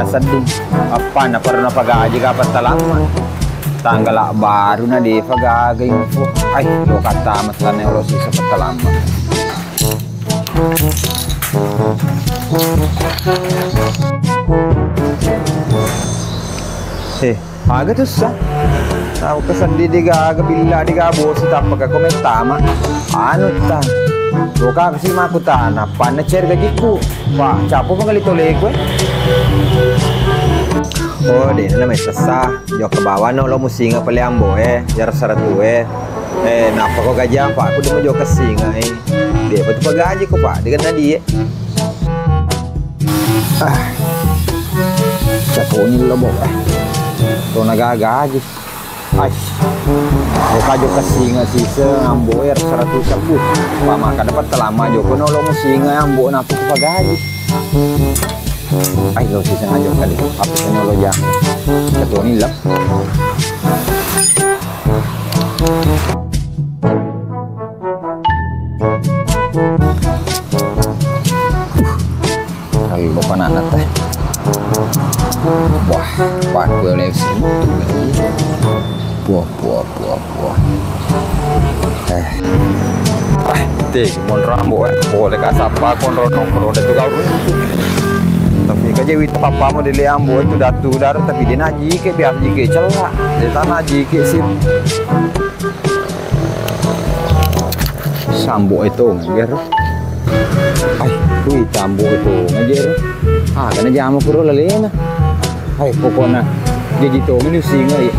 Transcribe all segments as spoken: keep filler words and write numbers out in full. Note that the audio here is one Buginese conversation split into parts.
Sedding, appanna perlu napagaji ka Pettalamma. Tanggala baru na defa gaga info. Ai, lo kata mesane olo sisa Pettalamma. Eh, aga tussa? Tau keseddi digaga billa diga bosi tappa ka komettama. Anu ta. Loka si makutana, panna cer gajiku. Wah, capo pengali tole kue. Oh, de na mai sessa. Jokka bawano lo musinga pale ambo e, yar saratu e. Eh, napa ko gaji apa? Aku demo jokka singa e. De betul pagaji ko, Pak. Dengan tadi e. Ah. Caponi lo bo. Eh. Tona gaga aja. Ai. Jokka jokka singa sisa ambo e saratu sabbu. Pamaka dapat telama jokka no lo musinga ambo napa ko pagaji. Ai, lo sisa ngajo kali. Apa sih lo jam? Ketua ni lah. Kalau lo pananat teh. Wah, pakai oleh sini. Buah, buah, buah. Wah. Eh. Ah, te, monro ambo, eh. Boleh ka sapa konro nongkrong de tu kau. Tapi ka je wita papa mo dele ambo tu datu dar, tapi de na jike biasa jike cella. De ta na jike sih. Sambo itu ngajer. Ai, kui tambo itu ngajer. Ah, kena jamu kuro lalena. Hai, pokokna jaji to meni usinga iya.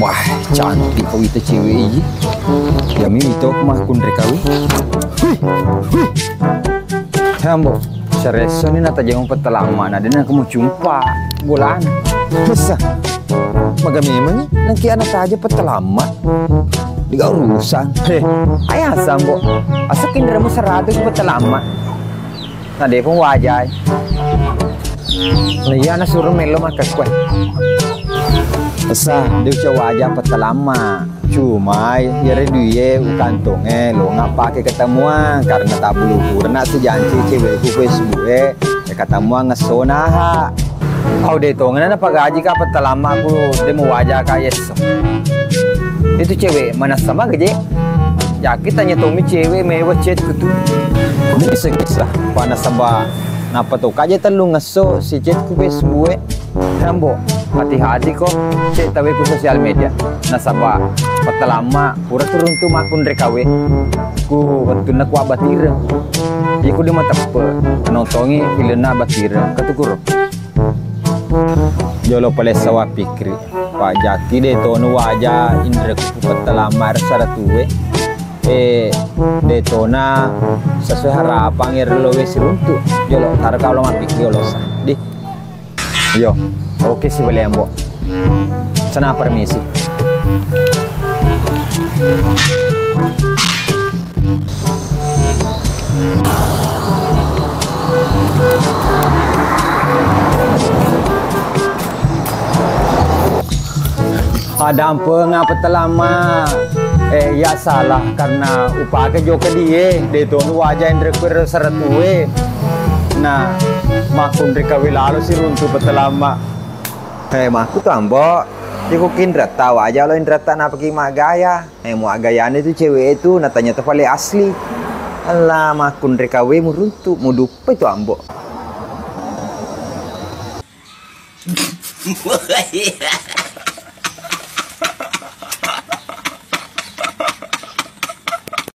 Wah, cantik kau itu cewek ini. Ya mimi to mah kunre kau. Hui, hui. Hambo, seresso ni natajeng Pettalamma na dena kamu cumpa bolana. Masa? Maga memang nangki anak taja Pettalamma. Diga urusan. He, ayah sambo. Asakin remu seratus Pettalamma. Na de pun wajai. Na iya na suruh melo makkekue. Esa, de uca waja Pettalamma. Cuma iyare duie ukantonge lo ngappake ketemuan karena tabbulu purana sijanci cewekku Facebook e, ya ketemuan ngesso naha. Au de tongena napagaji ka Pettalamma ku de muwaja ka yesso. Itu cewek manassa maga je. Jaki tanya tomi cewek mewa chat ku tu. Bisa-bisa. Panasaba napa to kaje tellu ngesso si chat ku Facebook e. Rambo, hati-hati ko, cek tawe ku sosial media. Nasaba, Pettalamma, pura turuntu makkunre kawe. Ku wettunna ku abbatire. Iku de mateppe, nontongi filmna abbatire. Ketukuro. Jolo palessa wa pikri. Pak Jaki de tonu waja indreku Pettalamma er saratue. Eh, de tona sesuai harapang er lo wes runtu. Jolo, taro kalo mappikri jolo sa. Di. Yo, oke sih boleh, Ambo. Sana permisi. Addampeng apa Pettalamma? Eh, iya salah karena upake jokka die, de tonu waja inre kuero saratue. Nah, makkunre kawe lalo si runtu Pettalamma. Eh, makku tu Ambo, iko kinretta waja lo inretta napaki maggaya. Eh, mu agayana itu cewek itu natanya tu pale asli. Allah, makkunre kawe mu runtu, mu duppa itu Ambo.